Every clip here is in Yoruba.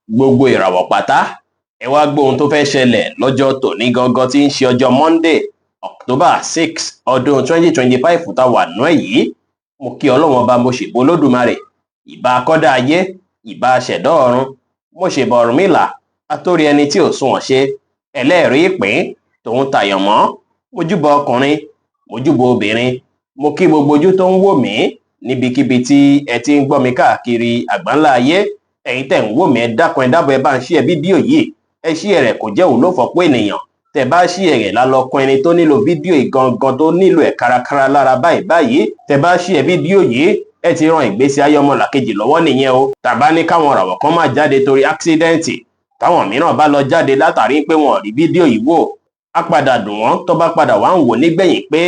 Gbogbo ìràwọ̀ pátá, ẹ wá gbọ́ ohun tó fẹ́ ṣẹlẹ̀ lọ́jọ́ tòní gangan tí ń ṣe ọjọ́ Monday, October 6, ọdún 2025 tá a wà nú ẹ̀ yìí. Mo kí Ọlọ́run Ọba, mo ṣèbò Olódùmarè, ìbà akọ́dá ayé, ìbà aṣẹ̀dá ọ̀run, mo ṣèbà Ọ̀rúnmìlà, atórí ẹni tí ò sunwọ̀n ṣe, ẹlẹ́rìí ìpín, tòun tàyànmọ́. Mojúbà ọkùnrin, mojúbà obìnrin, mo kí gbogbo ojú tó ń wò mí níbikíbi tí ẹ ti ń gbọ́ mi káàkiri àgbáńlá ayé. Ẹ̀yin tẹ̀ ń wò mí, ẹ dákun, ẹ dábọ̀, ẹ bá ń share fídíò yìí. Ẹ share rẹ̀ kò jẹ́ òun ló fọ́pọ̀ ènìyàn. Tẹ̀ bá share rẹ̀ lálọ́kùn ẹni tó nílò fídíò yìí gangan, tó nílò ẹ̀ kárakára lára báyìí báyìí. Tẹ̀ bá share fídíò yìí, ẹ ti ran ìgbésí ayé ọmọlàkejì lọ́wọ́ nìyẹn o. Tàbá ní káwọn ràwọ̀ kan máa jáde torí accident, táwọn mìíràn bá lọ jáde látàrí pé wọn ò rí fídíò yìí wò, á padà dùn wọ́n tó bá padà wá ń wò nígbẹ̀yìn pé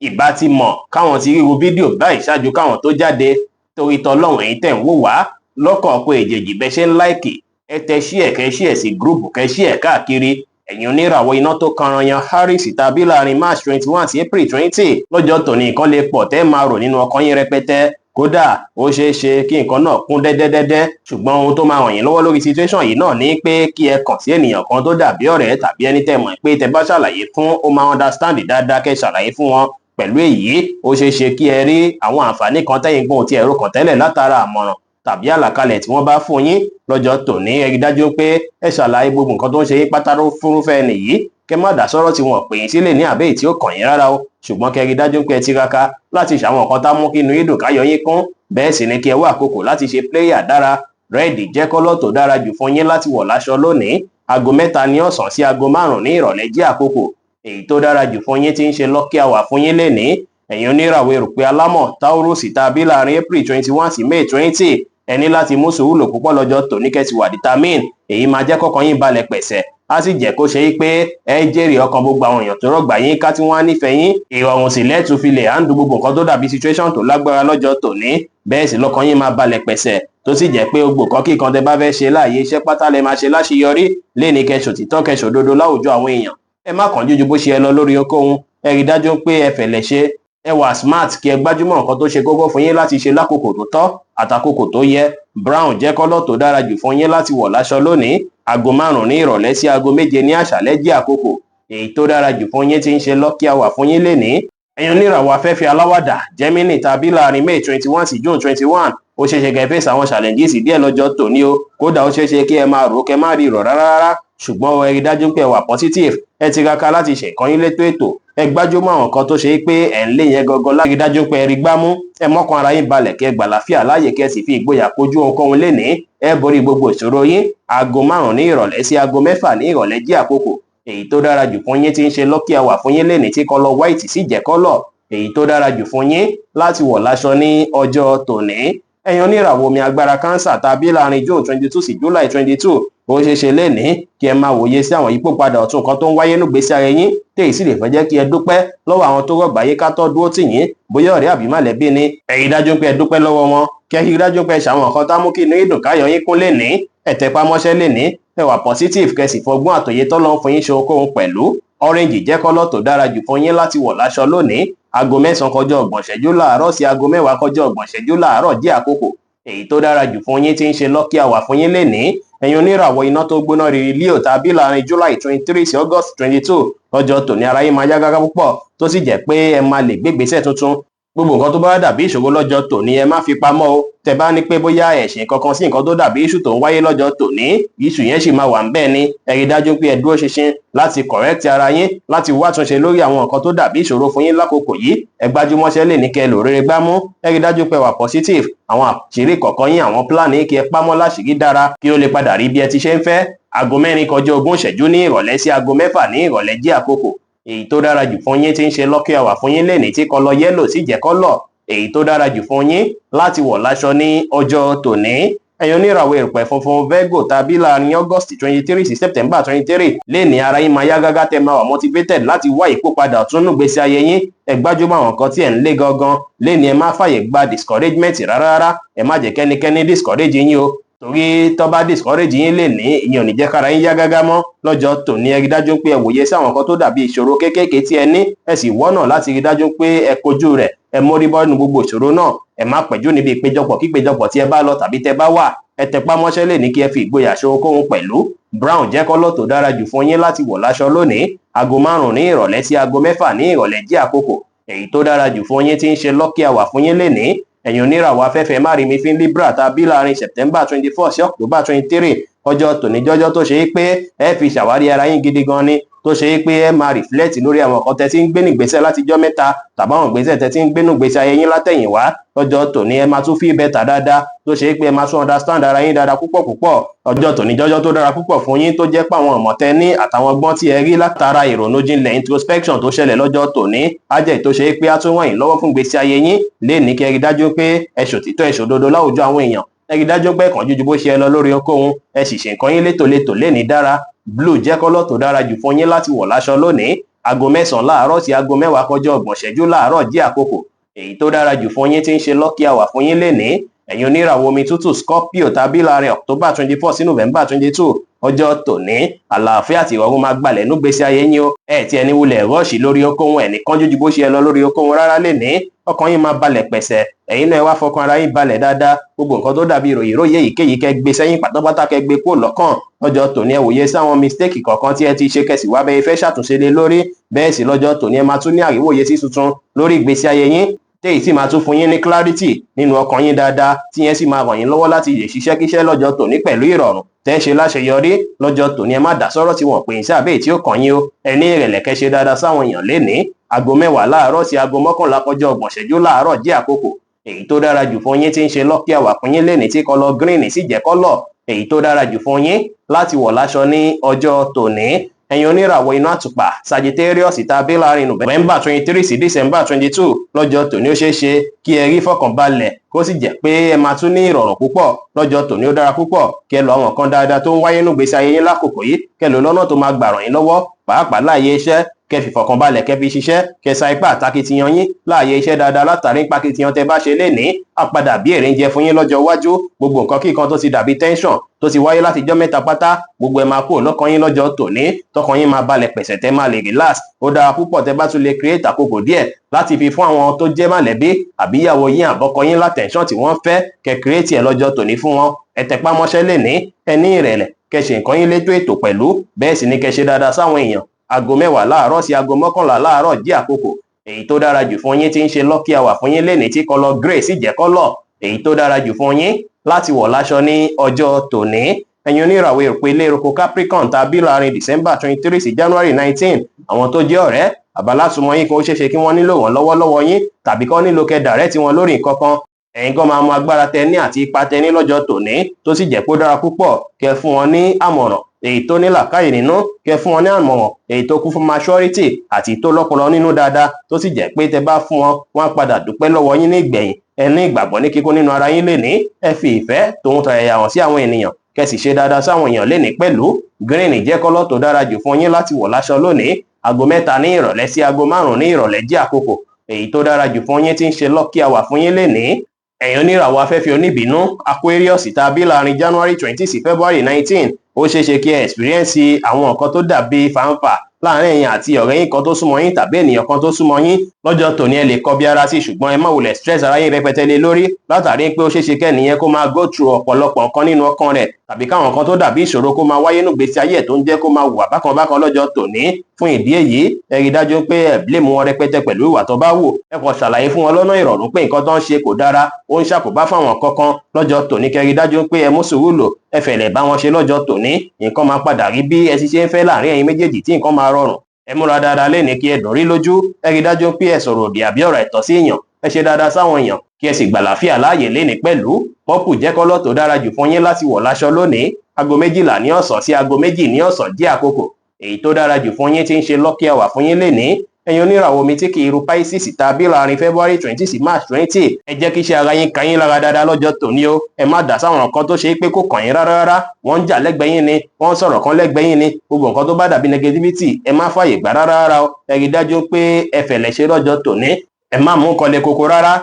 ìbá ti mọ̀ káwọn ti ríru fídíò báyìí ṣáájú káwọn tó jáde. Torí tọlọ́run, ẹ̀yin tẹ̀ ń wò wá lọ́kàn pé èjèèjì bẹ́ ṣe ń like, ẹ tẹ share, kẹ́ share sí group, kẹ́ share káàkiri. Ẹ̀yin oníràwọ̀ iná tó kanran yan Aries tàbí láàrin March 21 sí April 20, lọ́jọ́ tòní nǹkan lè pọ̀ tẹ́ máa rò nínú ọkàn yín rẹpẹtẹ. Kódà ó ṣeé ṣe kí nǹkan náà kún dẹ́dẹ́dẹ́dẹ́, ṣùgbọ́n ohun tó máa ràn yín lọ́wọ́ lórí situation yìí náà ní pé kí ẹ kàn sí ènìyàn kan tó dàbí ọ̀rẹ́ tàbí ẹni tẹ́ mọ̀ pé tẹ́ bá ṣàlàyé fún, ó máa understand dáadáa. Kẹ́ ṣàlàyé fún wọn. Pẹ̀lú èyí, ó ṣeé ṣe kí ẹ rí àwọn àǹfààní kan tẹ́yìn gbóhùn tí ẹ̀rọ kan tẹ́lẹ̀ látara àmọ̀ràn tàbí àlàkalẹ̀ tí wọ́n bá fún yín lọ́jọ́ tòní. Ẹ rí dájú pé ẹ ṣàlàyé gbogbo nǹkan tó ń ṣe yín pátá fúnrúfẹ́ nìyí. Kẹ́ má dá sọ́rọ̀ tí wọ́n pè yín sílẹ̀ ní àbẹ́ tí ó kàn yín rárá o, ṣùgbọ́n kẹ́ rí dájú pé ẹ tiraka láti ṣàwọn nǹkan tá mú kí inú yín dùn, káyọ̀ yín kún. Bẹ́ẹ̀ sì ni kí ẹ wá àkókò láti ṣe prayer dára. Red jẹ́ colour tó dára jù fún yín láti wọ̀ láṣọ lónìí. Aago 3 ní ọ̀sán sí aago 5 ní ìrọ̀lẹ́ jẹ́ àkókò èyí tó dára jù fún yín tí ń ṣe lucky hour fún yín lénìí. Ẹ̀yin oníràwọ̀ erùpẹ̀ alámọ̀ Taurus tàbí láàrin April 21 sí May 20, ẹ ní láti mú sùúrù lò púpọ̀ lọ́jọ́ tòní, kẹ́sì wà determine. Èyí máa jẹ́ kọ́kàn yín balẹ̀ pẹ̀sẹ̀, á sì jẹ́ kó ṣe é pé ẹ jèrè ọkàn gbogbo àwọn èèyàn tó rọ̀gbà yín ká tí wọ́n á nífẹ̀ẹ́ yín. Ìrọ̀rùn sì lẹ́ẹ̀tún fi lè handle gbogbo nǹkan tó dàbí situation tó lágbára lọ́jọ́ tòní. Bẹ́ẹ̀ sì lọ́kàn yín máa balẹ̀ pẹ̀sẹ̀, tó sì jẹ́ pé gbogbo nǹkan kíkan tẹ bá fẹ́ ṣe láàyè iṣẹ́ pátá lẹ máa ṣe láṣeyọrí léni. Kẹsò títọ́, kẹsò òdodo láwùjọ àwọn èèyàn. Ẹ má kánjú ju bó ṣe ẹ lọ lórí ohunkóhun. Ẹ rí dájú pé ẹ fẹ̀lẹ̀ ṣe, ẹ wà smart, kí ẹ gbájúmọ́ nǹkan tó ṣe kókó fún yín láti ṣe lákòókò tó tọ́ àtàkókò tó yẹ. Brown jẹ́ colour tó dára jù fún yín láti wọ̀ láṣọ lónìí. Aago 5 ní ìrọ̀lẹ́ sí aago 7 ní àṣálẹ́ jẹ́ àkókò èyí tó dára jù fún yín tí ń ṣe lucky hour fún yín lénìí. Ẹ̀yin oníràwọ̀ afẹ́fẹ́ aláwàdà Gemini tàbí láàrin May 21 sí June 21, ó ṣeé ṣe kẹ́ face àwọn challenges díẹ̀ lọ́jọ́ tòní o. Kódà ó ṣeé ṣe kí ẹ máa rò ó, kẹ́ má rí ìrọ̀ rárá rárá, ṣùgbọ́n ẹ rí dájú pé ẹ wà positive, ẹ tiraka láti ṣe nǹkan yín létò ètò, ẹ gbájúmọ́ àwọn nǹkan tó ṣe é pé ẹ̀ ń lé yẹn gangan láti rí dájú pé ẹ rí gbámú. Ẹ mọ́kàn ara yín balẹ̀, kẹ́ gbàlàáfíà láàyè, kẹ́ sì fi ìgboyà kojú ohunkóhun lénìí. Ẹ borí gbogbo ìṣòro yín. Aago 5 ní ìrọ̀lẹ́ sí aago 6 ní ìrọ̀lẹ́ jẹ́ àkókò èyí tó dára jù fún yín tí ń ṣe lucky hour fún yín lénìí, tí colour white sì jẹ́ colour èyí tó dára jù fún yín láti wọ̀ láṣọ ní ọjọ́ tòní. Ẹ̀yin oníràwọ̀ omi agbára Cancer tàbí láàrin June 22 sí July 22, ó ṣeé ṣe lénìí kí ẹ máa wòye sí àwọn ìyípòpadà ọ̀tun kan tó ń wáyé nígbésí ayé yín, téyì sì lè fẹ́ jẹ́ kí ẹ dúpẹ́ lọ́wọ́ àwọn tó rọ̀gbà yín ká tọ́ dúró tì yín, bóyá ọ̀rẹ́ àbí mọ̀lẹ́bí ni. Ẹ rí dájú pé ẹ dúpẹ́ lọ́wọ́ wọn, kí ẹ rí dájú pé ẹ ṣàwọn nǹkan tá mú kí inú yín dùn, káyọ̀ yín kún lénìí. Ẹ tẹpá mọ́ṣẹ́ lénìí, ẹ wà positive, kẹ́ sì fọgbọ́n àtòyé tọ́lọ́ fún yín ṣe ohunkóhun pẹ̀lú. Orange jẹ́ colour tó dára jù fún yín láti wọ̀ láṣọ lónìí. Aago 9 kọjá 30 ìṣẹ́jú láàárọ̀ sí aago 10 kọjá 30 ìṣẹ́jú láàárọ̀ jẹ́ àkókò èyí tó dára jù fún yín tí ń ṣe lucky hour fún yín lénìí. Ẹ̀yin oníràwọ̀ iná tó gbóná riri Leo tàbí láàrin July 23 sí August 22, lọ́jọ́ tòní ara yín máa yá gágá púpọ̀, tó sì jẹ́ pé ẹ máa lè gbégbèsè tuntun. Gbogbo nǹkan tó bá dàbí ìṣòro lọ́jọ́ tòní, ẹ má fi pamọ́ o. Tẹ bá ní pé bóyá ẹ̀sìn kankan sí nǹkan tó dàbí issue tó ń wáyé lọ́jọ́ tòní, issue yẹn sì máa wà ń bẹ́ẹ̀ ni. Ẹ rí dájú pé ẹ dúró ṣinṣin láti correct ara yín, láti wá túnṣe lórí àwọn nǹkan tó dàbí ìṣòro fún yín lákòókò yìí. Ẹ gbájúmọ́ṣẹ́ lè ní kẹ́ lò rere gbámú. Ẹ rí dájú pé wà positive. Àwọn àṣírí kọ̀ọ̀kan yín, àwọn plan yín, kí ẹ pamọ́ láṣìírí dára kí ó lè padà rí bí ẹ ti ṣe ń fẹ́. Aago 4 kọjá 20 ìṣẹ́jú ní ìrọ̀lẹ́ sí aago 6 ní ìrọ̀lẹ́ jẹ́ àkókò èyí tó dára jù fún yín tí ń ṣe lucky hour fún yín lénìí, tí colour yellow sì jẹ́ colour èyí tó dára jù fún yín láti wọ̀ láṣọ ní ọjọ́ tòní. Ẹ̀yin oníràwọ̀ erùpẹ̀ funfun Virgo tàbí láàrin August 23 sí September 23, lénìí ara yín máa yá gágá, tẹ́ máa wà motivated láti wá ìkópadà ọ̀tún nùgbésí ayé yín. Ẹ gbájúmọ́ àwọn nǹkan tí ẹ̀ ń lé gangan lénìí. Ẹ má fàyè gba discouragement rárá rárá. Ẹ má jẹ́ kẹ́nikẹ́ni discourage yín o, torí tó bá discourage yín lè ní, ìyẹn ò ní jẹ́ kára yín yá gágá mọ́ lọ́jọ́ tòní. Ẹ rí dájú pé ẹ wòye sí àwọn nǹkan tó dàbí ìṣòro kéékèèké tí ẹ ní, ẹ sì wọ́nà láti rí dájú pé ẹ kojú rẹ̀, ẹ mórí bọ́ nínú gbogbo ìṣòro náà. Ẹ má pẹ̀jú níbi ìpéjọpọ̀ kípéjọpọ̀ tí ẹ bá lọ tàbí tẹ bá wà. Ẹ tẹpá mọ́ṣẹ́ lè ní kí ẹ fi ìgboyà ṣe ohunkóhun pẹ̀lú. Brown jẹ́ colour tó dára jù fún yín láti wọ̀ láṣọ lónìí. Aago 5 ní ìrọ̀lẹ́ sí aago 6 ní ìrọ̀lẹ́ jẹ́ àkókò èyí tó dára jù fún yín tí ń ṣe lucky hour fún yín lénìí. Ẹ̀yin oníràwọ̀ afẹ́fẹ́ márìmífín Libra tàbí láàrin September 24 sí October 23, ọjọ́ tòní jọjọ́ tó ṣe é pé ẹ fi ṣàwárí ara yín gidi gan ni, tó ṣe é pé ẹ máa reflect lórí àwọn nǹkan tẹ́ ti ń gbé nígbésẹ̀ látijọ́ mẹ́ta tàbáwọn ìgbésẹ̀ tẹ́ ti ń gbé nígbésẹ̀ ayé yín látẹ̀yìnwá. Lọ́jọ́ tòní, ẹ máa tún feel better dáadáa, tó ṣe é pé ẹ máa tún understand ara yín dáadáa púpọ̀ púpọ̀. Ọjọ́ tòní jọjọ́ tó dára púpọ̀ fún yín, tó jẹ́ pé àwọn ọ̀mọ̀tẹ́ ní àtàwọn ọgbọ́n tí ẹ rí látara ìrònú jinlẹ̀, introspection tó ṣẹlẹ̀ lọ́jọ́ tòní, á jẹ́ tó ṣe é pé á tún ràn yín lọ́wọ́ fún ìgbésí ayé yín lénìí. Kẹ́ rí dájú pé ẹ ṣòtítọ́, ẹ ṣòdodo láwùjọ àwọn èèyàn. Ẹ rí dájú pé kàn jújú bó ṣe ẹ lọ lórí ohunkóhun, ẹ sì ṣe nǹkan yín létòlétò lénìí dára. Blue jẹ́ colour tó dára jù fún yín láti wọ̀ láṣọ lónìí. Aago 9 láàárọ̀ sí aago 9:30 láàárọ̀ jẹ́ àkókò èyí tó dára jù fún yín tí ń ṣe lucky hour fún yín lénìí. Ẹ̀yin oníràwọ̀ omi tútù Scorpio tàbí láàrin October 24 sí November 22, ọjọ́ tòní, àlàáfíà àti ìrọ̀rùn máa gbalẹ̀ núgbésí ayé yín o. Ẹ tí ẹni wulẹ̀ rush lórí okòwò, ẹ̀ nìkan jújú bó ṣe ẹ lọ lórí okòwò rárá lénìí. Ọkàn yín máa balẹ̀ pẹ̀sẹ̀. Ẹ̀yin náà, ẹ wá fọkàn ara yín balẹ̀ dáadáa. Gbogbo nǹkan tó dàbí ìròyìn ròyìn èyíkéyìí, kẹ́ gbé sẹ́yìn pátápátá, kẹ́ gbé kúrò lọ́kàn. Lọ́jọ́ tòní, ẹ wòye sáwọn mistake kọ̀ọ̀kan tí ẹ ti ṣe, kẹsì wá bẹ́ẹ̀ fẹ́ ṣàtúnṣe lé lórí. Bẹ́ẹ̀ sì lọ́jọ́ tòní, ẹ máa tún ní àríwòye sí tuntun lórí ìgbésí ayé yín, téyì sì máa tún fún yín ní clarity nínú ọkàn yín dáadáa, tí yẹn sì máa ràn yín lọ́wọ́ láti lè ṣiṣẹ́ kíṣẹ́ lọ́jọ́ tòní pẹ̀lú ìrọ̀rùn tẹ́ ṣe láṣeyọrí. Lọ́jọ́ tòní, ẹ má dá sọ́rọ̀ tí wọ́n pè ń sábẹ́ tí ó kàn yín o. Ẹ ní ìrẹ̀lẹ̀, kẹ́ ṣe dáadáa sáwọn èèyàn lénìí. Aago 10 láàárọ̀ sí aago 10:30 láàárọ̀ jẹ́ àkókò èyí tó dára jù fún yín tí ń ṣe lucky hour fún yín lénìí, tí colour green sì jẹ́ colour èyí tó dára jù fún yín láti wọ̀ láṣọ ní ọjọ́ tòní. Ẹ̀yin oníràwọ̀ iná àtùpà Sagittarius tàbí láàrin November 23 sí December 22, lọ́jọ́ tòní, ó ṣeé ṣe kí ẹ rí fọkànbalẹ̀, kó sì jẹ́ pé ẹ máa tún ní ìrọ̀rùn púpọ̀. Lọ́jọ́ tòní, ó dára púpọ̀ kí ẹ lọ àwọn nǹkan dáadáa tó ń wáyé nínú ìgbésí ayé yín lákòókò yìí, kẹ́ lò lọ́nà tó máa gbà ràn yín lọ́wọ́, pàápàá láàyè iṣẹ́. Kẹ́ fi fọkànbalẹ̀, kẹ́ fi ṣiṣẹ́, kẹ́ sa ipá àtakitiyan yín láàyè iṣẹ́ dáadáa. Látàrí pakitiyan tẹ́ bá ṣe lénìí, á padà bí èrè ń jẹ fún yín lọ́jọ́ iwájú. Gbogbo nǹkan kíkan tó ti dàbí tension tó ti wáyé látijọ́ mẹ́ta pátá, gbogbo ẹ̀ máa kúrò lọ́kàn yín lọ́jọ́ tòní, tọkàn yín máa balẹ̀ pẹ̀sẹ̀, tẹ́ máa lè relax. Ó dára púpọ̀ tẹ́ bá tún lè create àkókò díẹ̀ láti fi fún àwọn tó jẹ́ mọ̀lẹ́bí àbí ìyàwó yín àbọ́kọ yín l'attention tí wọ́n fẹ́, kẹ́ create ẹ̀ lọ́jọ́ tòní fún wọn. Ẹ tẹpá mọ́ṣẹ́ lénìí, ẹ ní ìrẹ̀lẹ̀, kẹ́ ṣe nǹkan yín létò ètò pẹ̀lú. Bẹ́ẹ̀ sì ni kẹ́ ṣe dáadáa sáwọn èèyàn. Aago 10 láàárọ̀ sí aago 11 láàárọ̀ jẹ́ àkókò èyí tó dára jù fún yín tí ń ṣe lucky hour fún yín lénìí, tí colour grey sì jẹ́ colour èyí tó dára jù fún yín láti wọ̀ láṣọ ní ọjọ́ tòní. Ẹ̀yin oníràwọ̀ èrò ilé eruku Capricorn tàbí láàrin December 23 sí January 19, àwọn tó jẹ́ ọ̀rẹ́ àbálásùmọ̀ yín kan, ó ṣeéṣe kí wọ́n nílò wọn lọ́wọ́lọ́wọ́ yín tàbí kọ́ nílò kẹ́ direct wọn lórí nǹkan kan. Ẹ̀yin gan máa mú agbára tẹ ní àti ipa tẹ ní lọ́jọ́ tòní, tó sì jẹ́ pé ó dára púpọ̀ kẹ́ fún wọn ní àmọ̀ràn èyí tó ní làákàyè nínú, kẹ́ fún wọn ní àmọ̀ràn èyí tó kún fún maturity àti tó lọ́pọlọ nínú dáadáa, tó sì jẹ́ pé tẹ bá fún wọn, wọn á padà dúpẹ́ lọ́wọ́ yín ní ìgbẹ̀yìn. Ẹ ní ìgbàgbọ́ ní kíkún nínú ara yín lénìí. Ẹ fi ìfẹ́ tòun tọ̀yàyà hàn sí àwọn ènìyàn, kẹ́ sì ṣe dáadáa sáwọn èèyàn lénìí pẹ̀lú. Green jẹ́ colour tó dára jù fún yín láti wọ̀ láṣọ lónìí. Aago 3 ní ìrọ̀lẹ́ sí aago 5 ní ìrọ̀lẹ́ jẹ́ àkókò èyí tó dára jù fún yín tí ń ṣe lucky hour fún yín lénìí. Ẹ̀yin oníràwọ̀ afẹ́fẹ́ oníbínú Aquarius tàbí láàrin January 20 sí February 19, ó ṣeé ṣe kí ẹ experience àwọn nǹkan tó dàbí fàǹfà láàrin ẹ̀yin àti ọ̀rẹ́ yín kan tó súnmọ́ yín tàbí ènìyàn kan tó súnmọ́ yín. Lọ́jọ́ tòní, ẹ lè kọbi ara sí, ṣùgbọ́n ẹ má wulẹ̀ stress ara yín rẹpẹtẹ lé lórí, látàrí pé ó ṣeé ṣe kẹ́nìyẹn kó máa go through ọ̀pọ̀lọpọ̀ nǹkan nínú ọkàn rẹ̀ tàbí káwọn nǹkan tó dàbí ìṣòro kó máa wáyé nùgbésí ayé ẹ̀ tó ń jẹ́ kó máa wùwà bákan bákan lọ́jọ́ tòní. Fún ìdí èyí, ẹ rí dájú pé ẹ blame wọn rẹpẹtẹ pẹ̀lú ìwà tó bá wù. Ẹ kàn ṣàlàyé fún wọn lọ́nà ìrọ̀rùn pé nǹkan tó ń ṣe kò dára, ó ń ṣàkóbá fáwọn kankan. Lọ́jọ́ tòní, kẹ́ rí dájú pé ẹ mú sùúrù lò, ẹ fẹ̀lẹ̀ bá wọn ṣe lọ́jọ́ tòní. Nǹkan máa padà rí bí ẹ ti ṣe ń fẹ́ láàrin ẹ̀yin méjèèjì, tí nǹkan máa rọrùn. Ẹ múra dáadáa lénìí kí ẹ dùn rí lójú. Ẹ rí dájú pé ẹ sọ̀rọ̀ òdì àbí ọ̀rọ̀ ẹ̀tọ́ sí èèyàn. Ẹ ṣe dáadáa sáwọn èèyàn, kí ẹ sì gbàlàáfíà láàyè lénìí pẹ̀lú. Purple jẹ́ colour tó dára jù fún yín láti wọ̀ láṣọ lónìí. Aago 12 ní ọ̀sán sí aago 2 ní ọ̀sán jẹ́ àkókò èyí tó dára jù fún yín tí ń ṣe lucky hour fún yín lénìí. Ẹ̀yin oníràwọ̀ omi tí kì í ru Pisces tàbí láàrin February 20 sí March 20, ẹ jẹ́ kí iṣẹ́ ara yín ka yín lára dáadáa lọ́jọ́ tòní o. Ẹ má dà sáwọn nǹkan tó ṣe é pé kò kàn yín rárá rárá. Wọ́n ń jà lẹ́gbẹ̀ẹ́ yín ni, wọ́n ń sọ̀rọ̀ kan lẹ́gbẹ̀ẹ́ yín ni, gbogbo nǹkan tó bá dàbí negativity, ẹ má fààyè gbà rárá rárá o. Ẹ rí dájú pé ẹ fẹ̀lẹ̀ ṣe lọ́jọ́ tòní. Ẹ má mú nǹkan le koko rárá,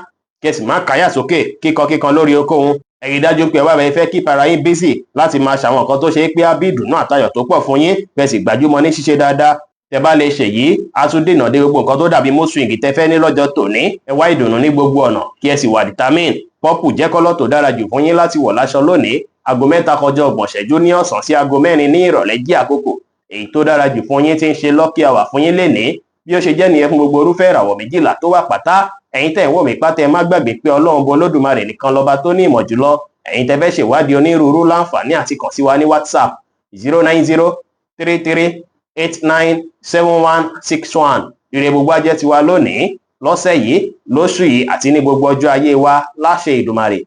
kí ẹ sì má káyà sókè kíkan kíkan lórí okòhun. Ẹ rí dájú pé ẹ wá bẹ fẹ́ keep ara yín busy láti máa ṣàwọn nǹkan tó ṣe é pé á bí ìdùnnú àtayọ̀ tó pọ̀ fún yín, kẹ́ sì gbajúmọ̀ ní ṣíṣe dáadáa. Tẹ bá lè ṣèyí, á tún dènà dé gbogbo nǹkan tó dàbí mood swing tẹ fẹ́ ní lọ́jọ́ tòní. Ẹ wá ìdùnnú ní gbogbo ọ̀nà, kí ẹ sì wà determined. Purple jẹ́ colour tó dára jù fún yín láti wọ̀ láṣọ lónìí. Aago 3:30 ní ọ̀sán sí aago 4 ní ìrọ̀lẹ́ jẹ́ àkókò èyí tó dára jù fún yín, tí ń ṣe lucky hour fún yín lénìí. Bí ó ṣe jẹ́ nìyẹn fún gbogbo irúfẹ́ ìràwọ̀ 12 tó wà pátá. Ẹ̀yin tẹ́ ń wò mí pátá, ẹ má gbàgbé pé Ọlọ́run bọ Olódùmarè nìkan lọ́ba tó ní ìmọ̀ jùlọ. Ẹ̀yin tẹ́ fẹ́ ṣèwádìí onírúurú, láǹfààní àti kàn sí wa ní WhatsApp, 09033897161. Ire gbogbo ajẹ́ tiwa lónìí, lọ́sẹ̀ yìí, lóṣù yìí àti ní gbogbo ọjọ́ ayé wa láṣẹ Ìdùmarè.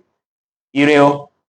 Ire o.